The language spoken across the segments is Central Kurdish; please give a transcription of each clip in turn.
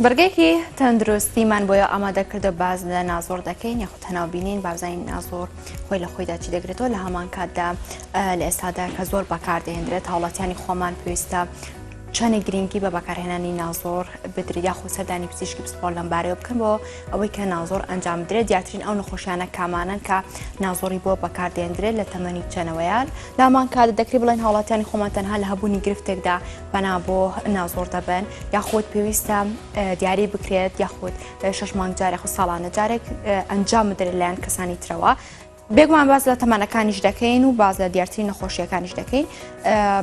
بەرگێکی تەندروستیمان بۆیە ئامادە کردو باز لە نازۆر دەکەین یاخود هەناو بینین بابزانین نازۆر خۆی لە خۆیدا چی دەگرێتەوە لە هەمان کاتدا لە ئێستادا کە زۆر بەکاردەهێنرێت هاوڵاتیانی خۆمان پێویستە چەندێک گرنگی بە بەکارهێنانی نازۆر بدرێت یاخود سەردانی پزیشکی پسپۆڕ لەم بارەیەوە بکەن بۆ ئەوەی کە نازۆر ئەنجام بدرێت دیارترین ئەو نەخۆشیانە کامانەن کە نازۆری بۆ بەکاردێندرێت لە تەمەنی چەنەوەیان لامان کات دەکرێت بڵێن هاوڵاتیانی خۆمان تەنها لە هەبوونی گرفتێکدا پەنا بۆ نازۆر دەبن یاخود پێویستە دیاری بکرێت یاخود شش مانگ جارێک و ساڵانە جارێک ئەنجام بدرێت لایەن کەسانی ترەوە. بێگومان باس لە تەمەنەکانیش دەکەین و باس لە دیارترین نەخۆشیەکانیش دەکەین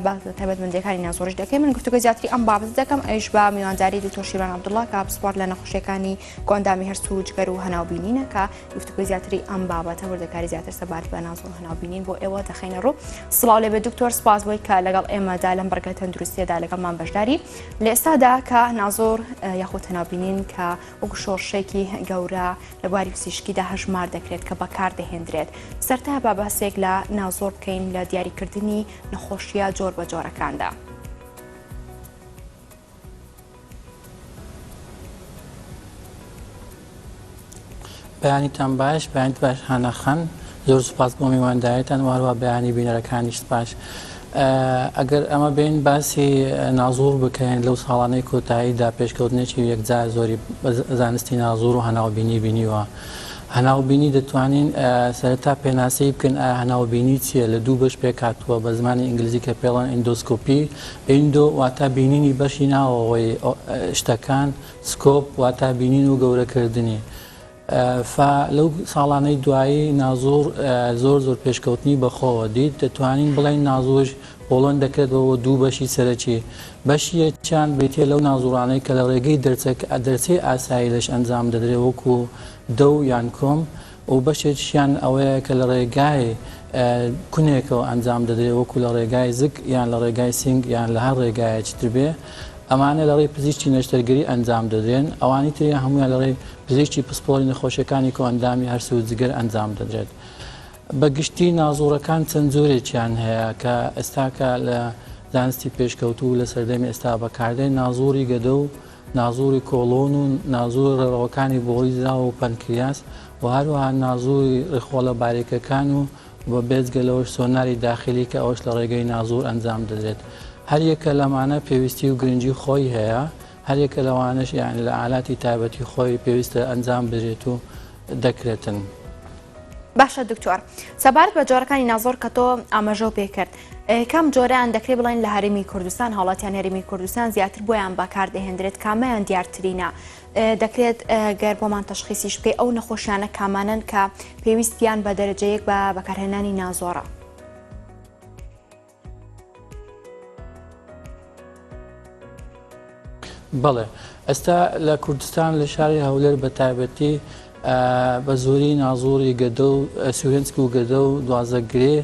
باس لە تایبەتمەندیەکانی نازۆریش دەکەین من گفتوگۆی زیاتری ئەم بابەتە دەکەم ئەویش بە میوانداری دکتۆر شیروان عەبدوڵڵا کە پسپۆڕ لە نەخۆشیەکانی کۆئەندامی هەرس و جگەر و هەناوبینینە کە گفتوگۆی زیاتری ئەم بابەتە وردەکاری زیاتر سەبارەت بە نازۆر و هەناوبینین بۆ ئێوە دەخەینە ڕوو. سڵاو لێبێ دکتۆر سپاس بۆی کە لەگەڵ ئێمەدا لەم بڕگە تەندروستیەدا لەگەڵمان بەشداری لە ئێستادا کە نازۆر یاخود هەناوبینین کە وەکو شۆڕشێکی گەورە لە بواری پزیشکیدا هەژمار دەکرێت کە بەکار دەهێندرێت. سەرتا با باسێک لە نازۆر بکەین لە دیاریکردنی نەخۆشییە جۆر بە جۆرەکاندا. بەیانیتان باش، بەیانیت باش هانا خان، زۆر سوپاس بۆ میوانداریتان و هەروەها بەیانی بینەرەکانیشت باش. ئەگەر ئەمە بێین باسی نازوڕ بکەین لەو ساڵانەی کۆتاییدا پێشکەوتنێکی یەکجار زۆری زانستی نازوڕ و هەناوبینی بینیوە. هەناوبینی دەتوانین سەرەتا پێناسەی بکەین ئایا هەناوبینی چییە؟ لە دوو بەش پێکهاتووە بە زمانی ئینگلیزی کە پێڵەن endoscopy endo واتا بینینی بەشی ناوەوەی شتەکان scope واتا بینین و گەورەکردنی. فا لەو ساڵانەی دوایی نازوڕ زۆر زۆر پێشکەوتنی بەخۆوە دیت، دەتوانین بڵێین نازوڕیش پۆڵێن دەکرێت بۆ دوو بەشی سەرەکی، بەشی یەکیان بریتیە لەو نازوڕانەی کە لە ڕێگەی دەرچەی ئاسایی لەش ئەنجام دەدرێت وەکو دەو یان کۆم و بەشێکیشیان ئەوەیە کە لە ڕێگای کونێکەوە ئەنجام دەدرێت وەکو لە ڕێگای زگ یان لە ڕێگای سینگ یان لە هەر ڕێگایەکی تر بێ. ئەمانە لە ڕێی پزیشکی نەشتەرگەری ئەنجام دەدرێن، ئەوانی تریان هەموویان لە ڕێی پزیشکی پسپۆڕی نەخۆشیەکانی کۆئەندامی هەرس و جگەر ئەنجام دەدرێت. بە گشتی نازوڕەکان چەند جۆرێکیان هەیە کە ئێستاکە لە زانستی پێشکەوتوو و لە سەردەمی ئێستا بەکاردێن، نازوڕی گەدە و نازوڕی کۆڵۆن و نازوڕی ڕێڕەوەکانی بۆڕی زراو و پەنکریاس و هەروەها نازوڕی ڕیخۆڵە باریکەکان و و بێجگە لەوەش سۆناری داخیلی کە ئەوەش لە ڕێگەی نازوور ئەنجام دەدرێت. هەر یەکە لەمانە پێویستی و گرنگی خۆی هەیە، هەر یەکە لەوانەش یانی لە ئالاتی تایبەتی خۆی پێویستە ئەنجام بدرێت و دەکرێتن. باشە دکتۆر سەبارەت بە جۆرەکانی نازۆر کە تۆ ئاماژەو پێ کرد کام جۆرەیان دەکرێت بڵێن لە هەرێمی کوردستان هاوڵاتیان هەرێمی کوردستان زیاتر بۆیان بەکار دەهێندرێت کامەیان دیارترینە دەکرێت گەر بۆمان تەشخیسیش بکەی ئەو نەخۆشیانە کامانەن کە پێویستیان بە دەرەجە یەک بە بەکارهێنانی نازۆڕە؟ بەڵێ ئێستا لە کوردستان لە شاری هەولێر بە تایبەتی بە زۆری نازۆری گەدە و سوورێنچک و گەدە و دوازە گرێ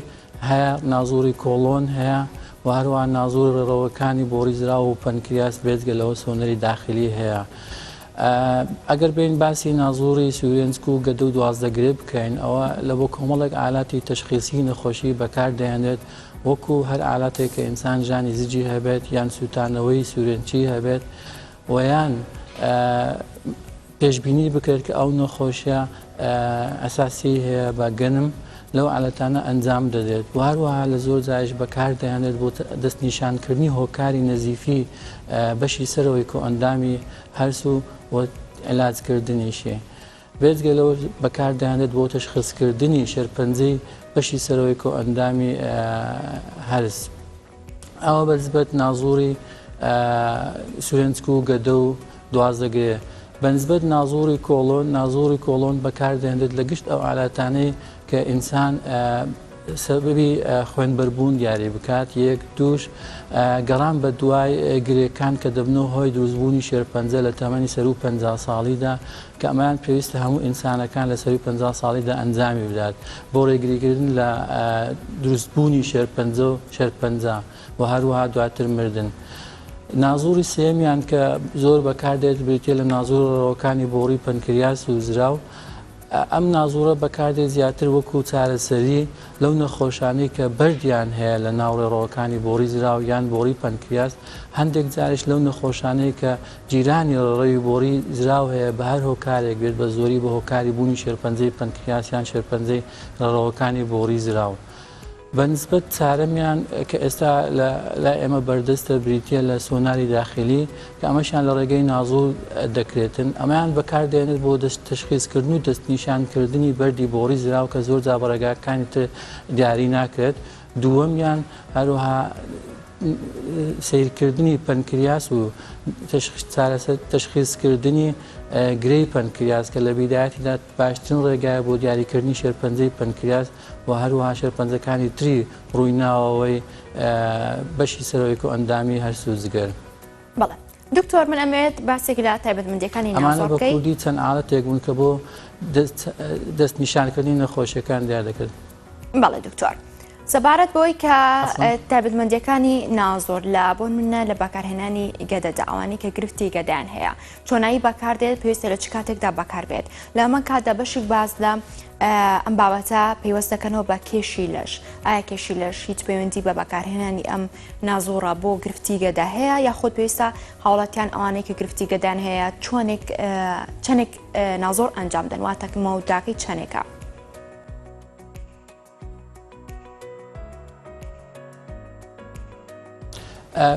هەیە، نازوڕی کۆڵۆن هەیە و هەروەها نازوڕی ڕێڕەوەکانی بۆڕی زراو و پەنکریاس بێجگە لەوە سۆنەری داخیلی هەیە. ئەگەر بێین باسی نازوڕی سورێنچک و گەدە و 12 گرێ بکەین ئەوە لە بۆ کۆمەڵێک ئالاتی تەشخیسی نەخۆشی بەکار دەهێنرێت وەکو هەر ئالاتێک کە ئینسان ژانی زجی هەبێت یان سووتانەوەی سورێنچی هەبێت و یان پێشبینی بکرێت کە ئەو نەخۆشیە ئەساسی هەیە بە گەنم لەو ئالەتانە ئەنجام دەدرێت و هەروەها لە زۆر جایش بەکار دەهێنرێت بۆ دەستنیشانکردنی هۆکاری نەزیفی بەشی سەرەوەی کۆئەندامی هەرس و عیلاجکردنیشی. بێجگە لەوەش بەکار دەهێنرێت بۆ تەشخیصکردنی شێرپەنجەی بەشی سەرەوەی کۆئەندامی هەرس. ئەوە بەنسبەت نازوری سورێنچک و گەدە و دوازدەگرێ بەنسبەت نازوری کۆڵۆن نازوری کۆڵۆن بەکاردێنرێت لە گشت ئەو ئالاتانەی کە ئینسان سەبەبی خوێنبەربوون دیاری بکات یەک دووش گەڕان بە دوای گرێکان کە دەبنەوە هۆی دروستبوونی شێرپەنجە لە تەمەنی سەروو 50 ساڵیدا کە ئەمەیان پێویستە هەموو ئینسانەکان لە سەرووی 50 ساڵیدا ئەنجامی بدات بۆ ڕێگریکردن لە دروستبوونی شێرپەنجە و شێرپەنجە و هەروەها دواتر مردن. نازوڕی سێیەمیان کە زۆر بەکاردێت بریتیە لە نازوڕی ڕەوەکانی بۆڕی پەنکریاس و زراو. ئەم نازوڕە بەکاردێت زیاتر وەکو چارەسەری لەو نەخۆشانەی کە بەردیان هەیە لە ناو ڕێڕەوەکانی بۆڕی زراو یان بۆڕی پەنکریاس، هەندێک جاریش لەو نەخۆشانەی کە گیرانی ڕێڕەوی بۆڕی زراو هەیە بە هەر هۆکارێک بێت بە زۆری بە هۆکاری بوونی شێرپەنجەی پەنکریاس یان شێرپەنجەی ڕێڕەوەکانی بۆڕی زراو. بە نسبەت چارەمیان کە ئێستا لە لای ئێمە بەردەستە بریتییە لە سۆناری داخلی کە ئەمەشیان لە ڕێگەی نازوور دەکرێتن ئەمەیان بەکاردێنێت بۆ دەست تەشخیصکردن و دەستنیشانکردنی بەردی بۆڕی زراو کە زۆر جار بە ڕێگاکانی تر دیاری ناکرێت دووەمیان هەروەها سەیرکردنی پەنکریاس و تەشخیصکردنی گرێی پەنکریاس کە لە بیدایەتیدا باشترین ڕێگایە بۆ دیاریکردنی شێرپەنجەی پەنکریاس و هەروەها شێرپەنجەکانی تری ڕووی ناوەوەی بەشی سەرەوەی کۆئەندامی هەرس و جگەر. بەڵێ دکتۆر من ئەمەوێت باسێک لە تایبەتمەندیەکانی ئەمانە نازۆر بە بکەی. کوردی چەند ئاڵەتێک بوون کە بۆ دەستنیشانکردنی نەخۆشیەکان دیار دەکرد. بەڵێ دکتۆر سەبارەت بەوەی کە عەفوەن. تایبەتمەندیەکانی نازۆر لە بۆ نمونە لە بەکارهێنانی گەدەدا ئەوانەی کە گرفتی گەدەیان هەیە چۆنایی بەکاردێت پێویستە لە چ کاتێکدا بەکاربێت لە هەمان کاتدا بەشێک باس لە ئەم بابەتە پەیوەست دەکەنەوە بە کێشی لەش ئایا کێشی لەش هیچ پەیوەندی بە بەکارهێنانی ئەم نازوڕە بۆ گرفتی گەدە هەیە یاخود پێویستە هاوڵاتیان ئەوانەی کە گرفتی گەدان هەیە چۆنێک چەندێک نازۆر ئەنجام دەن واتە مەوداکەی چەندێکە؟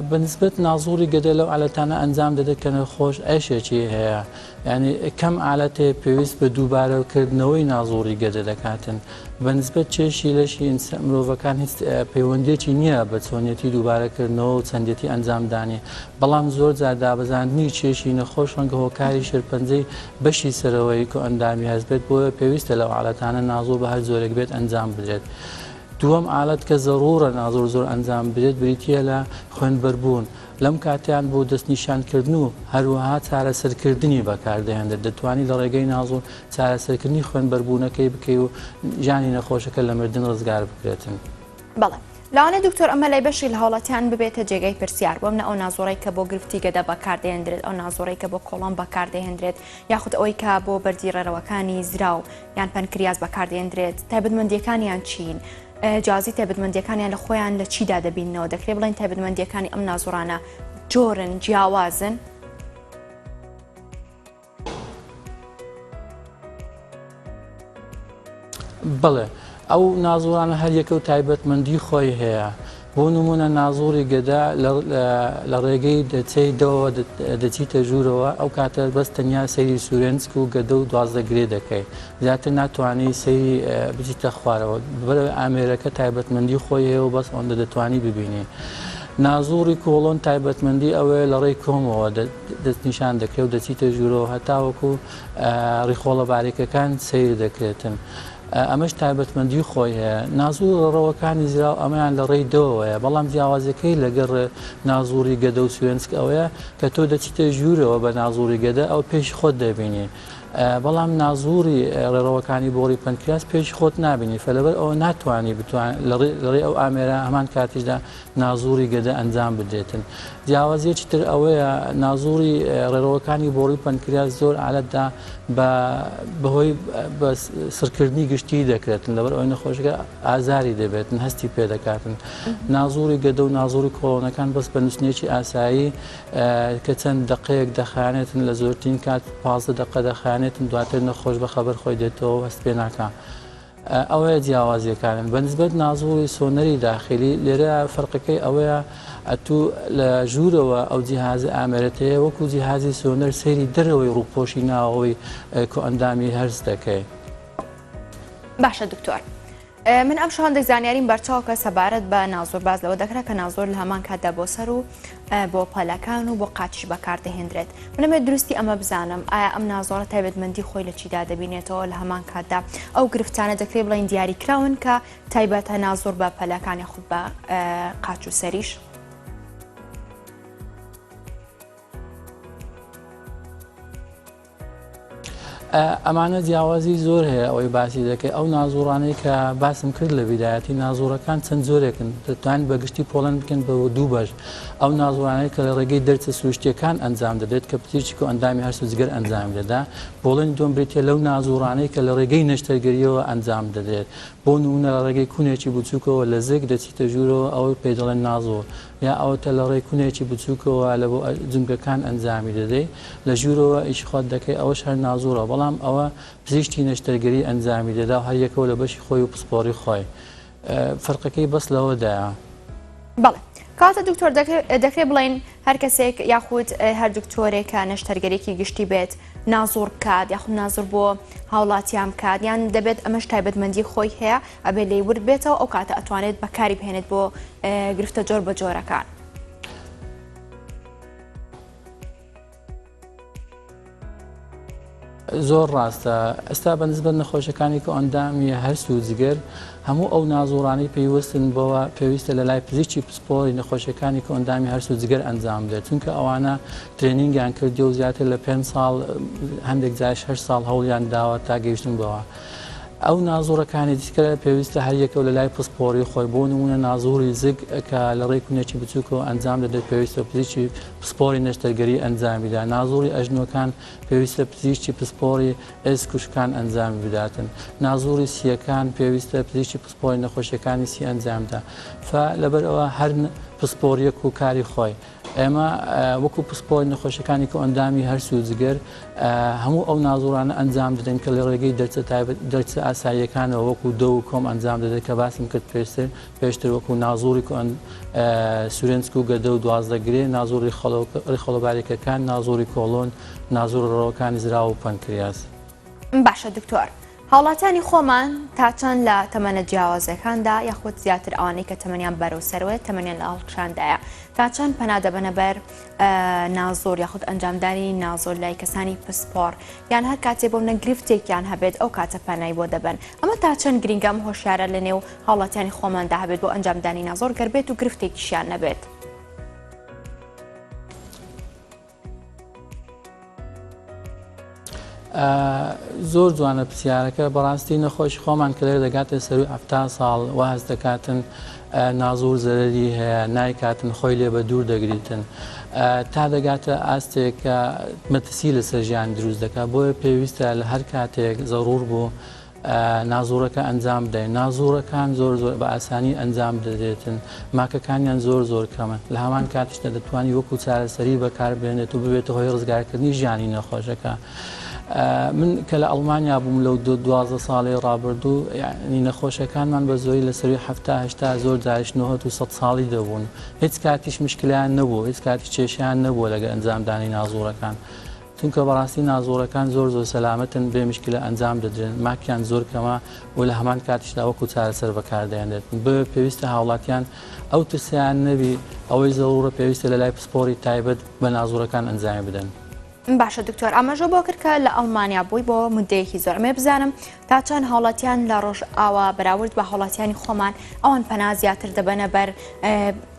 بە نسبەت نازوڕی گەدە لەو عالەتانە ئەنجام دەدات کە نەخۆش ئەشێکی هەیە یعنی کەم عالەتێ پێویست بە دووبارەکردنەوەی نازوڕی گەدە دەکاتن بە نسبەت کێشی لەشی مرۆڤەکان هیچ پەیوەندێکی نییە بە چۆنیەتی دووبارەکردنەوە و چەندێتی ئەنجامدانی بەڵام زۆر جار دابەزاندنی کێشی نەخۆش ڕەنگە هۆکاری شێرپەنجەی بەشی سەرەوەی کۆئەندامی هەرس بێت، بۆیە پێویستە لەو عالەتانە نازوڕ بە هەر جۆرێک بێت ئەنجام بدرێت. دووەم عالەت کە زەڕوڕە نازوڕ زۆر ئەنجام بدرێت بریتییە لە خوێنبەربوون، لەم کاتەیان بۆ دەستنیشانکردن و هەروەها چارەسەرکردنی بەکاردەهێنرێت، دەتوانی لە ڕێگەی نازوڕ چارەسەرکردنی خوێنبەربوونەکەی بکەی و ژیانی نەخۆشەکە لە مردن ڕزگار بکرێتن. بەڵێ لەوانەیە دکتۆر ئەمە لای بەشێک لە هاوڵاتیان ببێتە جێگای پرسیار بۆمنە ئەو نازۆڕەی کە بۆ گرفتی گەدە بەکاردەهێندرێت ئەو نازۆڕەی کە بۆ کۆڵۆن بەکاردەهێندرێت یاخود ئەوەی کە بۆ بەردی ڕێڕەوەکانی زراو یان پەنکریاس بەکاردێندرێت تایبەتمەندیەکانیان چین جیاوازی تایبەتمەندیەکانیان لە خۆیان لە چیدا دەبیننەوە دەکرێت بڵێن تایبەتمەندیەکانی ئەم نازۆڕانە جۆرن جیاوازن؟ بەڵێ ئەو نازوڕانە هەر یەکە و تایبەتمەندی خۆی هەیە بۆ نمونە نازوڕی گەدە لە ڕێگەی دەچەی دەوە دەچیتە ژوورەوە ئەو کاتە بەس تەنیا سەیری سوورێنسک و گەدە و 12 گرێ دەکەی زیاتر ناتوانانی سەیری بچیتە خوارەوە بەرەوە ئامێرەکە تایبەتمەندی خۆی هەیە و بەس ئەوەندە دەتوانی ببینی نازوڕی کۆڵۆن تایبەتمەندی ئەوەیە لە ڕێی کۆمەوە دەستنیشان دەکرێت و دەچیتە ژوورەوە هەتاوەکو ڕیخۆڵە باریکەکان سەیر دەکرێتن. ئەمەش تایبەتمەندی خۆی هەیە. نازوڕ ڕەوەکانی زراو ئەمەیان لە ڕێی دەوەوەیە، بەڵام جیاوازیەکەی لەگەڵ نازوڕی گەدە و سوێنسک ئەوەیە کە تۆ دەچیتە ژوورەوە بە نازوڕی گەدە ئەو پێش خۆت دەبینی. بەڵام نازوڕی ڕێڕەوەکانی بۆڕی پەنکریاس پێش خۆت نابینی فەلەبەر ئەوە ناتوانانی بتوان لە ڕێی ئەو ئامێرە هەمان کاتیشدا نازوڕی گەدە ئەنجام بدرێتن. جیاوازیەکی تر ئەوەیە نازوڕی ڕێڕەوەکانی بۆڕی پەنکریاس زۆر ئالەتدا بە بەهۆی بە سڕکردنی گشتی دەکرێتن لەبەر ئەوەی نەخۆشەکە ئازاری دەبێتن هەستی پێدەکاتن. نازوڕی گەدە و نازوڕی کۆڵۆنەکان بەس بە نووسنێکی ئاسایی کە چەند دەقەیەک دەخایەنێتن لە زۆرترین کات 15 دەقە دەخایەنێتن دواتر نەخۆش بە خەبەر خۆی دێتەوە و هەست پێ ناکا. ئەوەیە جیاوازیەکانن بە نسبەت نازوڕی سۆنەری داخلی لێرە فەرقەکەی ئەوەیە ئەتوو لە ژوورەوە ئەو جیهازە ئامێرەت هەیە وەکو جیهازی سۆنەر سەیری دەرەوەی ڕووپۆشی ناوەوەی کۆئەندامی هەرس دەکەی. باشە دکتۆر من ئەم شەو هەندێک زانیاریم بەرچاو کە سەبارەت بە نازۆر باز لەوە دەکرا کە نازۆر لە هەمان کاتدا بۆ سەر و بۆ پەلەکان و بۆ قاچیش بەکاردەهێندرێت منەمێت دروستی ئەمە بزانم ئایا ئەم نازۆرە تایبەتمەندی خۆی لە چیدا دەبینێتەوە لە هەمان کاتدا ئەو گرفتانە دەکرێت بڵێن دیاریکراون کە تایبەتە نازۆر بە پەلەکان یاخود بە قاچ و سەریش؟ ئەمانە جیاوازی زۆر هەیە ئەوەی باسی دەکەی ئەو نازوڕانەی کە باسم کرد لە بیدایەتی نازوڕەکان چەند جۆرێکن دەتوانین بە گشتی پۆڵێن بکەن بە دوو بەش ئەو نازوڕانەی کە لە ڕێگەی دەرچە سروشتیەکان ئەنجام دەدرێت کە پزیشکی کۆئەندامی هەرس و جگەر ئەنجامی دەدا پۆڵێنی دووەم بریتیە لەو نازوڕانەی کە لە ڕێگەی نەشتەرگەریەوە ئەنجام دەدرێت بۆ نمونە لە ڕێگەی کونێکی بچووکەوە لە زگ دەچیتە ژوورەوە ئەوەی پێی دەڵێن نازوڕ یا ئەوەتە لە ڕێی کونێکی بچووکەوە لە بۆ جومگەکان ئەنجامی دەدەی لە ژوورەوە ئیشی خۆت دەکەی ئەوەش هەر نازوڕە بەڵام ئەوە پزیشکی نەشتەرگەری ئەنجامی دەدا و هەر یەکەوە لە بەشی خۆی و پسپۆڕی خۆی فەرقەکەی بەس لەوەدایە. بەڵێ کەواتە دکتۆر دەکرێت بڵێین هەر کەسێک یاخود هەر دکتۆرێک کە نەشتەرگەرێکی گشتی بێت نازوڕ بکات یاخود نازوڕ بۆ هاوڵاتیان بکات یان دەبێت ئەمەش تایبەتمەندی خۆی هەیە ئەبێت لێی ورد بێتەوە ئەو کاتە ئەتوانێت بەکاری بهێنێت بۆ گرفتە جۆر بە جۆرەکان. زۆر ڕاستە ئێستا بە نسبەت نەخۆشەکانی کۆئەندامی هەرس و جگەر هەموو ئەو نازوڕانەی پەیوەستن بەوە پێویستە لە لای پزیشکی پسپۆری نەخۆشیەکانی کۆئەندامی هەرس و جگەر ئەنجام بدرێت چونکە ئەوانە training یان کردووە و زیاتر لە پێنج ساڵ هەندێک جاریش هەشت ساڵ هەوڵیان داوە تا گەیشتن بەوە. ئەو نازوڕەکانی دیکە پێویستە هەر یەکەو لە لای پسپۆڕی خۆی بۆ نموونە نازوڕی زگ کە لە ڕێی کونێکی بچووکەوە ئەنجام دەدرێت پێویستە پزیشکی پسپۆڕی نەشتەرگەری ئەنجامی بدات نازوڕی ئەژنۆکان پێویستە پزیشکی پسپۆڕی ئێسک و شکان ئەنجامی بداتن نازوڕی سییەکان پێویستە پزیشکی پسپۆڕی نەخۆشیەکانی سی ئەنجام بدات فا لەبەر ئەوە هەر پسپۆڕیەک و کاری خۆی ئێمە وەکو پسپۆڕی نەخۆشیەکانی کۆئەندامی هەرس و جگەر هەموو ئەو نازوڕانە ئەنجام دەدەین کە لە ڕێگەی دەرچە تایبەت دەرچە ئاساییەکانەوە وەکو دەو و کۆم ئەنجام دەدرێت کە باسم کرد پێشتر پێشتر وەکو نازوڕی کۆئەن سورێنچک و گەدە و 12 گرێ نازوڕی ڕیخۆڵەباریکەکان نازوڕی کۆڵۆن نازوڕی ڕەوەکانی زراو و پەنکریاس. باشە دکتۆر هاوڵاتیانی خۆمان تا چەند لە تەمەنە جیاوازەکاندا یاخود زیاتر ئەوانەی کە تەمەنیان بەرەو سەروەیە تەمەنیان لە هەڵکشاندایە تا چەند پەنا دەبەنە بەر نازۆر یاخود ئەنجامدانی نازۆر لای کەسانی پسپۆڕ یان هەر کاتێ بۆ منە گرفتێکیان هەبێت ئەو کاتە پەنای بۆ دەبەن ئەمە تا چەند گرنگە ئەم هۆشیارە لە نێو هاوڵاتیانی خۆماندا هەبێت بۆ ئەنجامدانی نازۆر گەر بێت و گرفتێکیشیان نەبێت؟ زۆر جوانە پرسیارەکە بەڕاستی نەخۆشی خۆمان کە لێرە دەگاتە سەروی ه ساڵ واز دەکاتن نازور زەرری هەیە نایکاتن خۆی لێ بە دوور دەگریتن تا دەگاتە ئاستێک کە مەترسی لەسەر ژیان دروست دەکات بۆیە پێویستە لە هەر کاتێک زەڕور بوو نازوڕەکە ئەنجام بدەین نازوڕەکان زۆر زۆر بە ئاسانی ئەنجام دەدرێتن ماکەکانیان زۆر زۆر کەمن لە هەمان کاتیشدا دەتوانی وەکو چارەسەری بەکاربێنێت و ببێتە هۆی ڕزگارکردنی ژیانی نەخۆشەکە من کە لە ئەڵمانیا بووم لەو 12 ساڵی ڕابردوو یعنی نەخۆشەکانمان بە زۆری لە سەروی هەفتا هەشتا زۆر جاریش نهۆت و سەد ساڵی دەبوون هیچ کاتیش مشکلیان نەبوو هیچ کاتیش کێشیان نەبووە لەگە ئەنجامدانی نازوڕەکان چونکە بەڕاستی نازۆرەکان زۆر زۆر سەلامەتن بێ مشکلە ئەنجام دەدرێن ماکیان زۆر کەمە و لە هەمان کاتیشدا وەکو چارەسەر بەکاردێنرێت بۆیە پێویستە هاوڵاتیان ئەو ترسیان نەبی ئەوەی زەرورە پێویستە لە لای پسپۆری تایبەت بە نازۆرەکان ئەنجامی بدەن. باشە دکتۆر ئاماژە بۆ کرد کە لە ئەڵمانیا بووی بۆ مدەیەکی زۆر ئەمێ بزانم تا چەند هاوڵاتیان لە ڕۆژئاوا بەراورد بە هاوڵاتیانی خۆمان ئەوان پەنا زیاتر دەبەنە بەر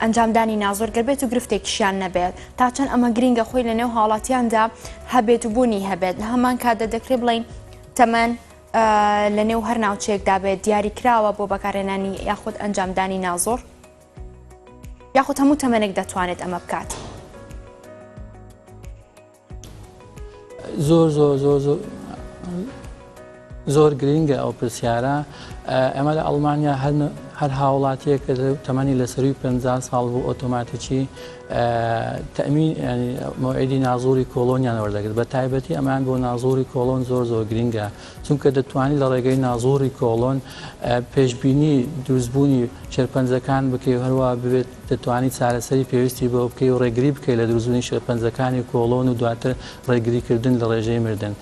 ئەنجامدانی نازۆر گەر بێت و گرفتێکیشیان نەبێت تا چەند ئەمە گرینگە خۆی لە نێو هاوڵاتیاندا هەبێت و بوونی هەبێت لە هەمان کاتدا دەکرێت بڵین تەمەن لە نێو هەر ناوچەیەکدا بێت دیاری کراوە بۆ بەکارهێنانی یاخود ئەنجامدانی نازۆر یاخود هەموو تەمەنێک دەتوانێت ئەمە بکات. زۆر زۆر زۆر زۆر زۆر گرینگە ئەو پرسیارە ئەمە لە ئەڵمانیا هەر هاوڵاتیەک کە تەمەنی لە سەروی 50 ساڵ بوو ئۆتۆماتیکی تەمین مەوعیدی نازوری کۆڵۆنیان وەردەگرت بە تایبەتی ئەمان بۆ نازوری کۆڵۆن زۆر زۆر گرینگە چونکە دەتوانانی لە ڕێگەی نازوری کۆڵۆن پێشبینی دروستبوونی شێرپەنجەکان بکەی هەروە ببێت دەتوانی چارەسەری پێویستی بۆ بکەی و ڕێگری بکەی لە دروستبوونی شێرپەنجەکانی کۆڵۆن و دواتر ڕێگریکردن لە ڕێژەی مردن.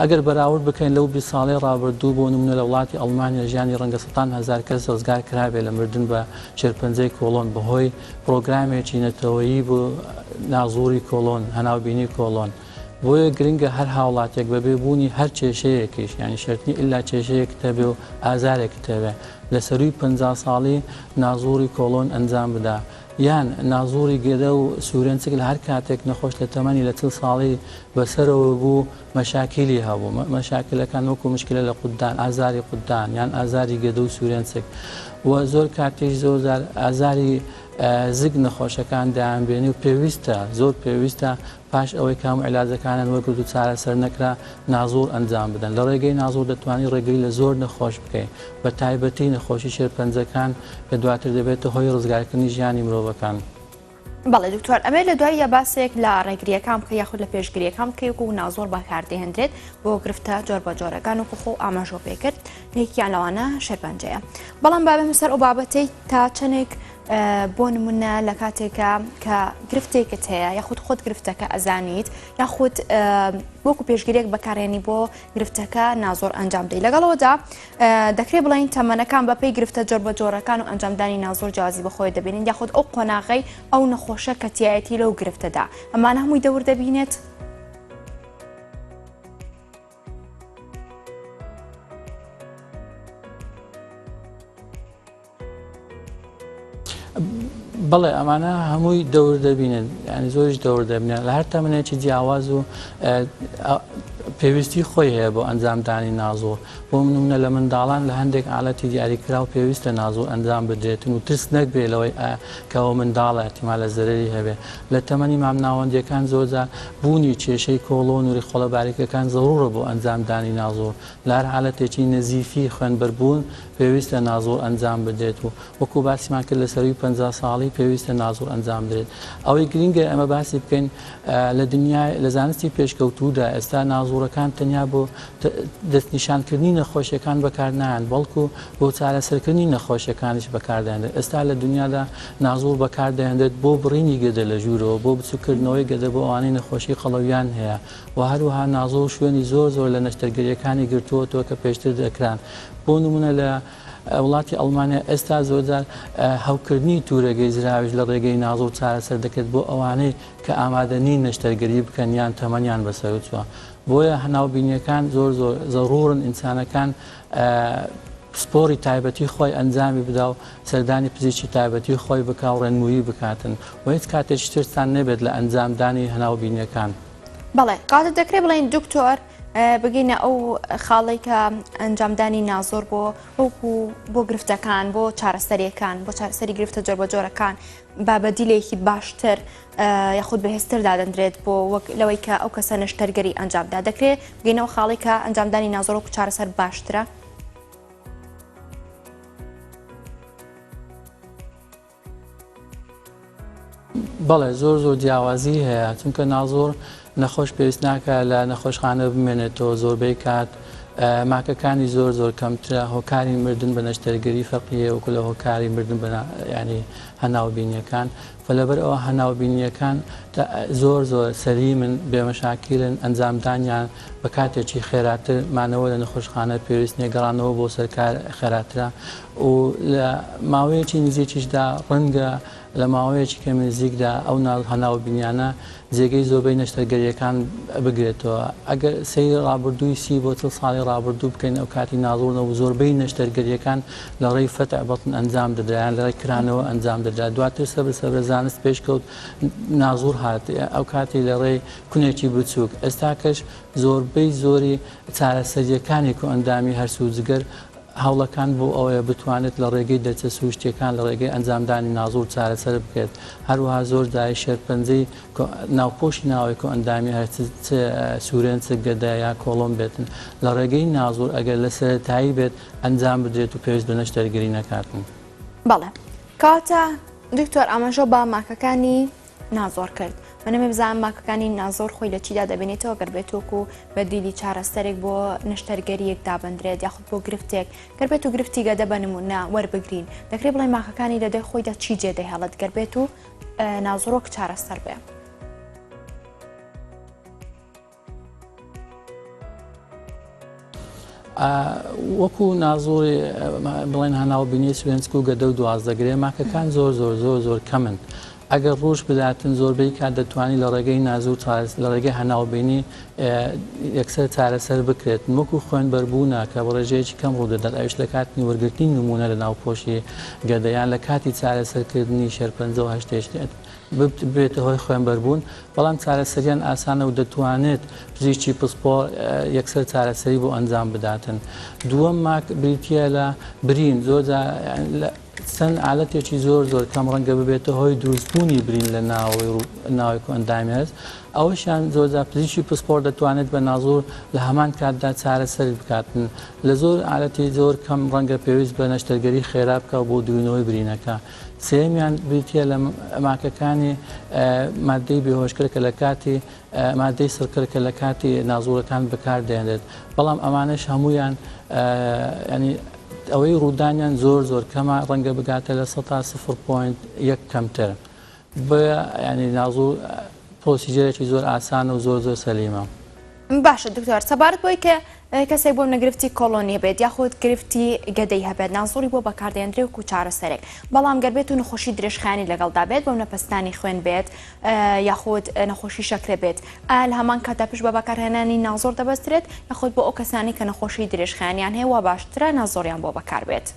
ئەگەر بەراورد بکەین لەو 20 ساڵەی ڕابردوو بۆ نمونە لە وڵاتی ئەڵمانیا ژیانی ڕەنگە سەتان هەزار کەس ڕزگار کرابێت لە مردن بە شێرپەنجەی کۆڵۆن بەهۆی پڕۆگرامێکی نەتەوەیی بۆ نازوری کۆڵۆن، هەناوبینی کۆڵۆن. بۆیە گرنگە هەر هاوڵاتیەک بەبێ بوونی هەر کێشەیەکیش یانی شەرت نیە ئیلا کێشەیەکت هەبێ و ئازارێکت هەبێ. لە سەرووی 50 ساڵی نازوڕی کۆڵۆن ئەنجام بدا یان نازوڕی گەدە و سورێنچک لە هەر کاتێک نەخۆش لە تەمەنی لە 40 ساڵی بەسەرەوە بوو مەشاکیلی هەبوو مەشاکلەکان وەکو مشکلە لە قودان ئازاری قودان یان ئازاری گەدە و سورێنچک و زۆر کاتیش زۆر جار ئازاری زگ نەخۆشەکان دەیانبێنی و پێویستە زۆر پێویستە پاش ئەوەی کە هەموو عیلاجەکانیان وەرگرت و چارەسەر نەکرا نازوڕ ئەنجام بدەن لە ڕێگەی نازوڕ دەتوانی ڕێگری لە زۆر نەخۆش بکەی بە تایبەتی نەخۆشی شێرپەنجەکان کە دواتر دەبێتە هۆی ڕزگارکردنی ژیانی مرۆڤەکان. بەڵێ دکتۆر ئەمێ لە دواییە باسێک لە ڕێگریەکان بکە یاخود لە پێشگریەکان بکەی وەکو نازۆر بەکاردەهێندرێت بۆ گرفتە جۆر بە جۆرەکان وەکو خۆ ئاماژۆ پێکرد یەکیان لەوانە شێرپەنجەیە بەڵام بابێمە سەر ئەو بابەتەی تا چەندێک بۆ نمونە لە کاتێکە کە گرفتێکت هەیە یاخود خۆت گرفتەکە ئەزانیت یاخود وەکو پێشگرێک بەکارێنی بۆ گرفتەکە نازۆر ئەنجام دەی لەگەڵەوەدا دەکرێت بڵێین تەمەنەکان بەپێی گرفتە جۆربەجۆرەکان و ئەنجامدانی نازۆر جیاوازی بەخۆی دەبینن یاخود ئەو قۆناغەی ئەو نەخۆشە کە تایەتی لەو گرفتەدا ئەمانە هەمووی دەور دەبینێت؟ بەڵێ ئەمانە هەمووی دەور دەبینن ینی زۆریش دەور دەبنێن لە هەر تەمنێکی جیاواز و پێویستی خۆی هەیە بۆ ئەنجامدانی نازۆر بۆ نمونە لە منداڵان لە هەندێک ئالەتی دیاریکراو پێویستە نازۆر ئەنجام بدرێتن و ترس نەکبێ لەوەی کەەوە منداڵە احتیمال لە زەرری هەبێ لە تەمەنی مامناوەندیەکان زۆرجار بوونی کێشەی کۆڵۆن و ریخۆڵە باریکەکان زەڕوڕە بۆ ئەنجامدانی نازۆر لە هەر حالەتێکی نەزیفی خوێنبەربوون پێویستە نازوڕ ئەنجام بدرێت و وەکو باسیمان کرد لە سەرووی 50 ساڵی پێویستە نازوڕ ئەنجام بدرێت. ئەوەی گرینگە ئێمە باسی بکەین لە دنیای لە زانستی پێشکەوتوودا ئێستا نازوڕەکان تەنیا بۆ دەستنیشانکردنی نەخۆشیەکان بەکارنایەن بەڵکو بۆ چارەسەرکردنی نەخۆشیەکانیش بەکاردەهێنرێت. ئێستا لە دنیادا نازوڕ بەکاردەهێنرێت بۆ بڕینی گەدە لە ژوورەوە، بۆ بچووککردنەوەی گەدە بۆ ئەوانەی نەخۆشی قەڵەویان هەیە و هەروەها نازوڕ شوێنی زۆر زۆر لە نەشتەرگەریەکانی گرتووەتەوە کە پێشتر دەکران. بۆ نمونە لە وڵاتی ئەڵمانیا ئێستا زۆرجار هەوکردنی تورەگەی زراویش لە ڕێگەی نازوڕ چارەسەر دەکرێت بۆ ئەوانەی کە ئامادە نین نەشتەرگەری بکەن یان تەمەنیان بەسەرچووە. بۆیە هەناوبینیەکان زۆر زۆر زەڕوڕن ئینسانەکان پسپۆڕی تایبەتی خۆی ئەنجامی بدا و سەردانی پزیشکی تایبەتی خۆی بکا و ڕێنموویی بکاتن و هیچ کاتێکیش ترستان نەبێت لە ئەنجامدانی هەناوبینیەکان. بەڵێ کەواتە دەکرێت بڵێین دکتۆر بگەینە ئەو خاڵەی کە ئەنجامدانی نازۆر بۆ وەکو بۆ گرفتەکان بۆ چارەسەریەکان بۆ چارەسەری گرفتە جۆربەجۆرەکان با بەدیلێکی باشتر یاخود بەهێزتر دادەندرێت بۆ وەک لەوەی کە ئەو کەسە نەشتەرگەری ئەنجامدا دەکرێت بگەینەوە خاڵی کە ئەنجامدانی نازۆر وەکو چارەسەر باشترە. بەڵێ زۆر زۆر جیاوازی هەیە چونکە نازۆر نەخۆش پێویست ناکە لە نەخۆشخانە بمێنێتەوە زۆربەی کات ماکەکانی زۆر زۆر کەمترە هۆکاری مردن بە نەشتەرگەری فەرقی هەیە وەکو لە هۆکاری مردن بە ینی هەناوبینیەکان فلەبەر ئەوە هەناوبینیەکان زۆر زۆر سەلیمن بێمەشاکیلن ئەنجامدانیان بە کاتێکی خێراتر مانەوە لە نەخۆشخانە پێویست نیە گەڕانەوە بۆ سەرکار خێراترە و لە ماوەیەکی نزیکیشدا ڕەنگە لە ماوەیەکی کەمی نزیکدا ئەو هەناوبینیانە جێگەی زۆربەی نەشتەرگەرییەکان بگرێتەوە. ئەگەر سەیری ڕابردووی 30 بۆ 40 ساڵی ڕابردوو بکەین ئەو کاتی نازوڕ نەبوو زۆربەی نەشتەرگەرییەکان لە ڕێی فتح بطن ئەنجام دەدرا یان لە ڕێی کرانەوە ئەنجام دەدرا دواتر سەبر سەبرە زانست پێشکەوت نازوڕ هات ئەو کاتی لە ڕێی کونێکی بچووک ئێستاکەش زۆربەی زۆری چارەسەرییەکانی کۆئەندامی هەرس و جگەر هەوڵەکان بۆ ئەوەیە بتوانێت لە ڕێگەی دەرچە سروشتییەکان لە ڕێگەی ئەنجامدانی نازوڕ چارەسەر بکرێت، هەروەها زۆر جاری شێرپەنجەی ناوپۆشی ناوەی کۆئەندامی هەرس چ سورێن چ گەدە یا کۆڵۆن بێتن لە ڕێگەی نازوڕ ئەگەر لە سەرەتایی بێت ئەنجام بدرێت و پێویست بە نەشتەرگەری نەکاتن. بەڵێ کەواتە دکتۆر ئاماژە بە ماکەکانی نازۆر کرد. من ئەمەوێ بزانم ماکەکانی نازۆر خۆی لە چیدا دەبینێتەوە گەر بێت وەکو بەدیلی چارەسەرێک بۆ نەشتەرگەریەک دابندرێت یاخود بۆ گرفتێک گەر بێت و گرفتی گەدە بە نمونە وەربگرین دەکرێت بڵێ ماکەکانی لە دوای خۆیدا چی جێ دەهێڵێت گەر بێت و نازۆر وەک چارەسەر بێ. وەکو نازۆری بڵێن هەناو بینی سوێنسک و گەدە و دوازدەگرێ ماکەکان زۆر زۆر زۆر زۆر کەمن. ئەگەر ڕووش بداتن زۆربەی کات دەتوانی لە ڕێگەی نازور لە ڕێگەی هەناوبینی یەکسەر چارەسەر بکرێت وەکو خوێن بەربوونە کە بە ڕێژەیەکی کەم ڕوودەدات ئەویش لە کاتی وەرگرتنی نمونە لە ناوپۆشی گەدە یان لە کاتی چارەسەرکردنی شێرپەنجە و هەشتێش ببێتە هۆی خوێنبەربوون، بەڵام چارەسەریان ئاسانە و دەتوانێت پزیشکی پسپۆڕ یەکسەر چارەسەری بۆ ئەنجام بداتن. دووەم ماک بریتییە لە برین، زۆرجار چەند ئالەتێکی زۆر زۆر کەم ڕەنگە ببێتە هۆی دروستبوونی برین لە ناوەوەی ناوەوەی کۆئەندامی هەرس، ئەوەشیان زۆرجار پزیشکی پسپۆڕ دەتوانێت بە نازوور لە هەمان کاتدا چارەسەری بکاتن. لە زۆر ئالەتی زۆر کەم ڕەنگە پێویست بە نەشتەرگەری خێرا بکات بۆ دوورینەوەی برینەکە. سێیەمیان بریتییە لە ماکەکانی ماددەی بێهۆشکەر کە لە کاتی ماددەی سڕکەر کە لە کاتی نازوڕەکان بەکاردێنرێت، بەڵام ئەمانەش هەموویان ینی ئەوەی ڕوودانیان زۆر زۆر کەمە ڕەنگە بگاتە 0.1% کەمتر. بۆیە ینی نازوڕ procedure ێکی زۆر ئاسانە و زۆر زۆر سەلیمە. باشە دکتۆر سەبارەت بۆی کە کەسێک بۆ منە گرفتی کۆڵۆنی هەبێت یاخود گرفتی گەدەی هەبێت نازوڕی بۆ بەکاردێندرێ وەکو چارەسەرێک بەڵام گەر بێت و نەخۆشی درێژخایەنی لەگەڵدا بێت بۆ منە پەستانی خوێن بێت یاخود نەخۆشی شەکرە بێت ئایا لە هەمان کاتدا پشت بە بەکارهێنانی نازۆر دەبەسترێت یاخود بۆ ئەو کەسانی کە نەخۆشی درێژخایەنیان هەیە وا باشترە نازۆریان بۆ بەکاربێت؟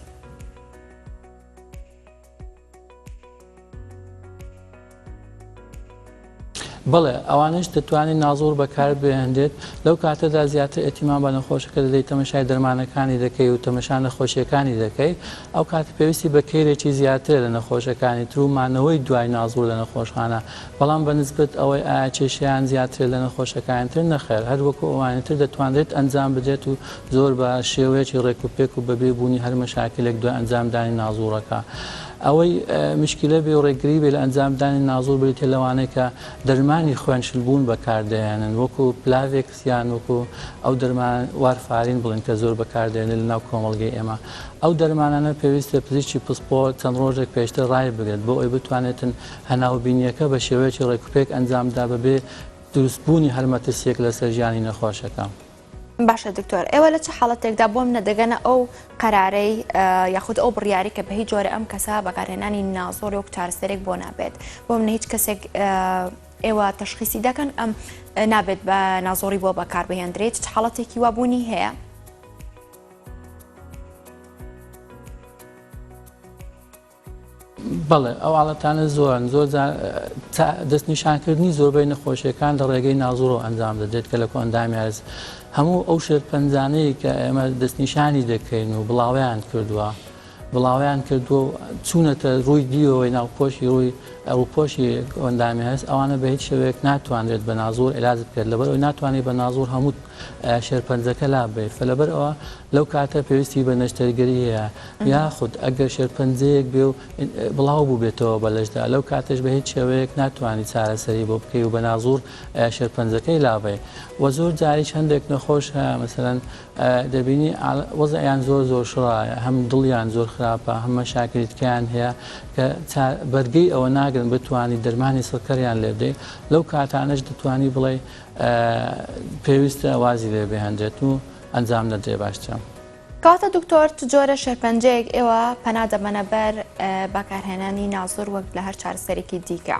بەڵێ ئەوانەش دەتوانێت نازۆر بەکار بهێنرێت لەو کاتەدا زیاتر ئەتیمان بە نەخۆشەکە دەدەیت تەمەشای دەرمانەکانی دەکەی و تەمەشا نەخۆشیەکانی دەکەی ئەو کات پێویستی بە care ێکی زیاترە لە نەخۆشەکانی تر و مانەوەی دوای نازۆر لە نەخۆشخانە بەڵام بە نسبەت ئەوەی ئایا کێشەیان زیاترە لە نەخۆشەکانی تر نەخێر هەر وەکو ئەوانی تر دەتوانرێت ئەنجام بدرێت و زۆر بە شێوەیەکی ڕێک و پێک و بەبێ بوونی هەر مەشاکلێک دوای ئەنجامدانی نازوڕەکە. ئەوەی مشکلە بێ و ڕێگری بێ لە ئەنجامدانی نازوڕ بریتیە لەوانەی کە دەرمانی خوێن شلبوون بەکاردەهێنن وەکو Plavix یان وەکو ئەو دەرمان وارفارین بڵێن کە زۆر بەکاردێنن لە ناو کۆمەڵگەی ئێمە ئەو دەرمانانە پێویستە پزیشکی پسپۆر چەند ڕۆژێک پێشتر ڕایبگرێت بۆ ئەوەی بتوانێتن هەناوبینیەکە بە شێوەیەکی ڕێکوپێک ئەنجامدا بەبێ دروستبوونی هەر مەترسیەک لەسەر ژیانی نەخۆشەکە. باشە دکتۆر ئێوە لە چ حاڵەتێکدا بۆم نەدەگەنە ئەو قەرارەی یاخود ئەو بڕیاری کە بە هیچ جۆرە ئەم کەسە بەکارهێنانی نازۆر وەک چارەسەرێک بۆ نابێت بۆ منە هیچ کەسێک ئێوە تەشخیسی دەکەن ئەم نابێت بە نازۆری بۆ بەکاربهێندرێت چ حاڵەتێکی وا بوونی هەیە؟ بەڵێ ئەو حاڵەتانە زۆرن زۆر دەستنیشانکردنی زۆربەی نەخۆشیەکان لە ڕێگەی نازوڕەوە ئەنجام دەدرێت کە لە کۆئەندامی هەرس هەموو ئەو شێرپەنجانەی کە ئێمە دەستنیشانی دەکەین و بڵاویان کردووە بڵاویان کردووە و چوونەتە ڕووی دیوەوەی ناوپۆشی ڕووی ڕووپۆشی ئەندامی هەرس ئەوانە بە هیچ شێوەیەک ناتوانرێت بە نازوڕ علاج بکرێت لەبەر ئەوەی ناتوانێت بە نازوڕ هەموو شێرپەنجەکە لاببەیت فلەبەر ئەوە لەو کاتە پێویستی بە نەشتەرگەری هەیە یاخود ئەگەر شێرپەنجەیەک بێ و بڵاو بووبێتەوە بە لەشدا لەو کاتەش بە هیچ شێوەیەک ناتوانانی چارەسەری بۆ بکەی و بە نازوڕ شێرپەنجەکەی لابەی و زۆر جاریش هەندێک نەخۆش هەیە مەسەلەن دەبینی وەزعیان زۆر زۆر شڕایە هەم دڵیان زۆر خراپە هەم مەشاکلی تکیان هەیە کە بەرگەی ئەوە ناگرن بتوانی دەرمانی سڕکەریان لێ بدەیت لەو کاتانەش دەتوانی بڵێ پێویستە وازی لێ بهێنرێت و ئەنجام نەدرێ باشترە. کەواتە دکتۆر چ جۆرە شێرپەنجەیەک ئێوە پەنا دەبەنە بەر بەکارهێنانی نازۆر وەک لە هەر چارەسەرێکی دیکە؟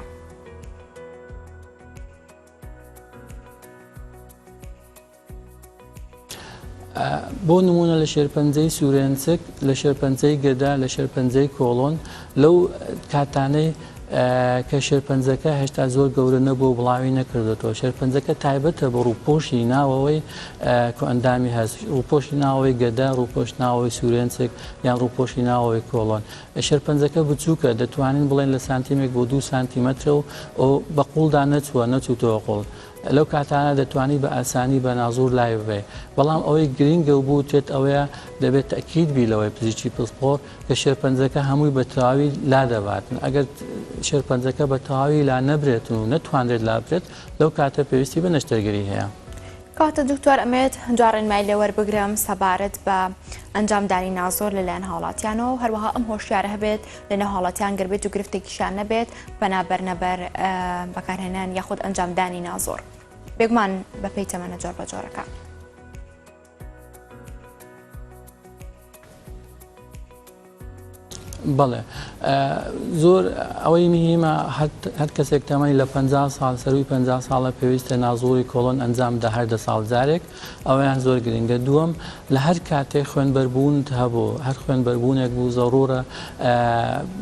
بۆ نمونە لە شێرپەنجەی سورێنچک لە شێرپەنجەی گەدە لە شێرپەنجەی کۆڵۆن لەو کاتانەی کە شێرپەنجەکە هێشتا زۆر گەورە نەبوو و بڵاوی نەکردێتەوە شێرپەنجەکە تایبەتە بە ڕووپۆشی ناوەوەی کۆئەندامی هەرس ڕووپۆشی ناوەوەی گەدە ڕووپۆش ناوەوەی سورێنچک یان ڕووپۆشی ناوەوەی کۆڵۆن شێرپەنجەکە بچووکە دەتوانین بڵێن لە سانتیمێک بۆ دوو سانتیمەترە و بە قوڵدا نەچووە نەچووتەوە قوڵ لەو کاتانە دەتوانی بە ئاسانی بە نازوور لای ببەی بەڵام ئەوەی گرینگە و بوترێت ئەوەیە دەبێت تەئکید بی لەوەی پزیشکی پسپۆڕ کە شێرپەنجەکە هەمووی بە تەواوی لادەباتن ئەگەر شێرپەنجەکە بە تەواوی لا نەبرێتن و نەتوانرێت لابرێت لەو کاتە پێویستی بە نەشتەرگەری هەیە. کەواتە دکتۆر ئەمەوێت دوا ڕێنمایی لێ وەربگرم سەبارەت بە ئەنجامدانی نازۆر لەلایەن هاوڵاتیانەوە و هەروەها ئەم هۆشیارە هەبێت لەناو هاوڵاتیان گەر بێت و گرفتێکیشیان نەبێت پەنا بەرنە بەر بەکارهێنان یاخود ئەنجامدانی نازۆر بێگومان بەپێی تەمەنە جۆر بە جۆرەکان. بەڵێ زۆر ئەوەی مهمە هەر کەسێک تەمەنی لە 50 ساڵ سەروی 50 ساڵە پێویستە نازوری کۆڵۆن ئەنجام دا هەر دە ساڵ جارێک ئەویان زۆر گرنگە دووەم لە هەر کاتێک خوێنبەربوونت هەبوو هەر خوێنبەربوونێک بوو زەڕورە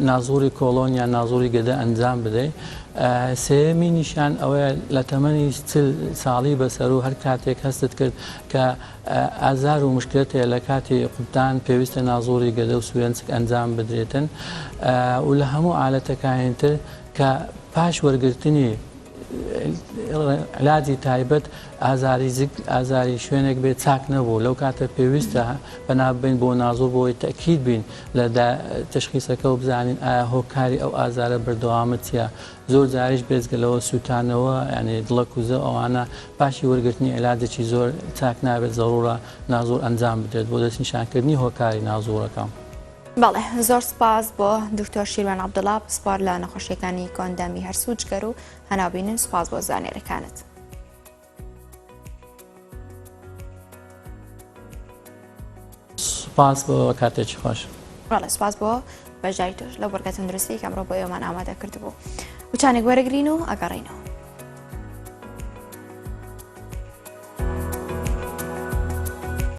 نازوری کۆڵۆن یان نازوری گەدە ئەنجام بدەیت سێیەمی نیشان ئەوەیە لە تەمەنی چل ساڵی بەسەرو هەر کاتێک هەستت کرد کە ئازار و مشکلەت هەیە لە کاتی قوتدان پێویستە نازوری گەدە و سورێنچک ئەنجام بدرێتن و لە هەموو ئالەتەکانی تر کە پاش وەرگرتنی علاجی تایبەت ئازاری زگ ئازاری شوێنێک بێت چاک نەبوو لەو کاتە پێویستە پەنا ببەین بۆ نازوور بۆی تەکید بین لە تەشخیسەکە و بزانین ئایا هۆکاری ئەو ئازارە بەردەوامە چییە زۆر جاریش بێجگە لەوە سووتانەوە یعنی دڵەکوزە ئەوانە پاشی وەرگرتنی علاجێکی زۆر چاک نابێت زەڕوورە نازوور ئەنجام بدرێت بۆ دەستنیشانکردنی هۆکاری نازوورەکە. بەڵێ زۆر سپاس بۆ دکتۆر شیروان عەبدوڵا پسپۆر لە نەخۆشیەکانی کۆئەندامی هەرس و جگەر و هەناوبینن سپاس بۆ زانیاریەکانت. سپاس بۆ کاتێکی خۆش. بەڵێ سپاس بۆ بەشداری تۆش لەو بڕگە تەندروستی کە ئەمڕۆ بۆ ئێوەمان ئامادە کردبوو. وچانێک وەرەگرین و ئەگەڕێینەوە.